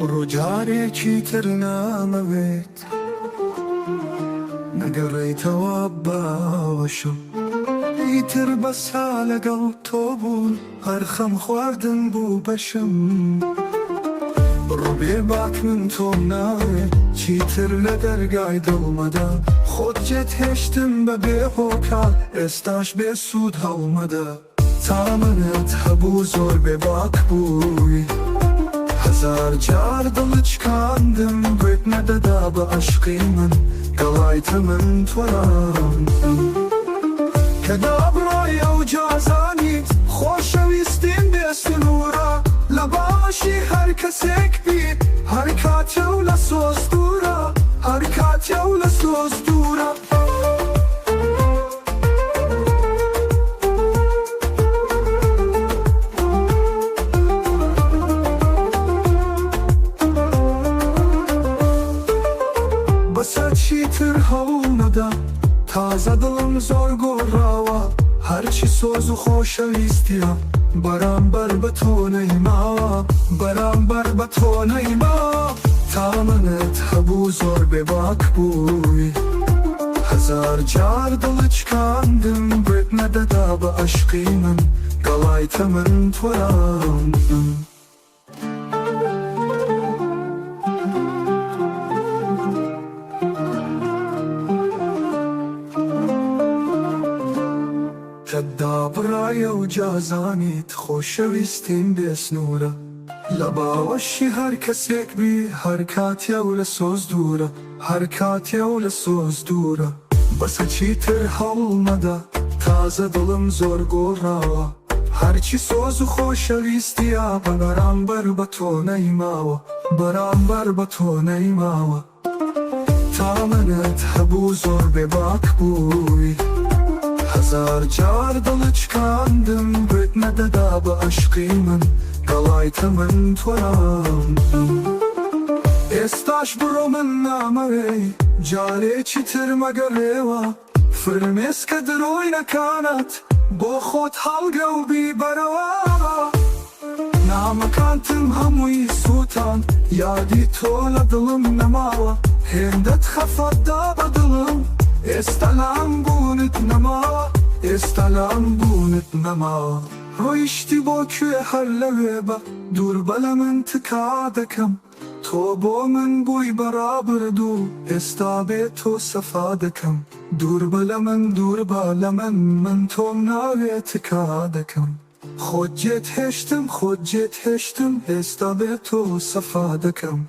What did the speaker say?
بڕۆ جارێکی تر نامەوێت نەگەڕێیتەوە باوەشم. ئیتر بەسە لەگەڵ تۆ بوون، هەر خەم خواردن بوو بەشم. بڕۆ بێ باک من تۆم ناوێ، چیتر لە دەرگای دڵ مەدە. خۆت جێت هێشتم بە بێ هۆکار، ئێستاش بێ سوود هەڵمەدە. تا منت هەبوو زۆر بێ باک بووی، هەزار جار دڵت شکاندم، گوێت نەدەدا بە عەشقی من، گەڵایتە من تۆرام. کە دابڕای ئەوجا زانیت خۆشەویستیم بێ سنوورە، لە باوەشی هەر کەسێک بیت، هەر کاتێ و لە سۆز دوورە، هەر کاتێ و لە سۆز دوورە. بەسە چیتر هەوڵ مەدە، تازە دڵم زۆر گۆڕاوە، هەرچی سۆز و خۆشەویستیە بەرامبەر بە تۆ نەیماوە، بەرامبەر بە تۆ نەیماوە. تا منت هەبوو زۆر بێ باک بووی، هەزار جار دڵت شکاندم، گوێت نەدەدا بە عەشقی من، گەڵایتە من تۆرام. کە دابڕایە و جا زانیت خۆشەویستیم بێ سنوورە، لە باوەشی هەر کەسێک بی هەر کاتێ و لە سۆز دوورە، هەر کاتێ و لە سۆز دوورە. بەسە چیتر هەوڵمەدە تازە دڵم زۆر گۆڕاوە، هەرچی سۆز و خۆشەویستیە بەرامبەر بە تۆ نەیماوە، بەرامبەر بە تۆ نەیماوە. تا منت هەبوو زۆر بێ باک بووی، هەزار جار دڵت شکاندم، گوێت نەدەدا بە عەشقی من، گەڵایتە من تۆرام. ئێستاش بڕۆ من نامەوێی، جارێکی تر مەگەڕێوە، فرمێسکە درۆینەکانت بۆ خۆت هەڵگرە و بیبەرەوە. نامەکانتم هەمووی سووتاند، یادی تۆ لە دڵم نەماوە، هێندەت خەفەت دا بە دڵم، ئێستا لام بوونت نەماوە، ئێستا لام بوونت نەماوە. ڕۆیشتی بۆ کوێ هەر لەوێ بە، دووربە لە من تکا دەکەم. تۆ بۆ من بووی بە ڕابردوو، ئێستا بێ تۆ سەفا دەکەم. دووربە لە من دووربە لە من، من تۆم ناوێ تکا دەکەم. خۆت جێت هێشتم خۆت جێت هێشتم، ئێستا بێ تۆ سەفا دەکەم.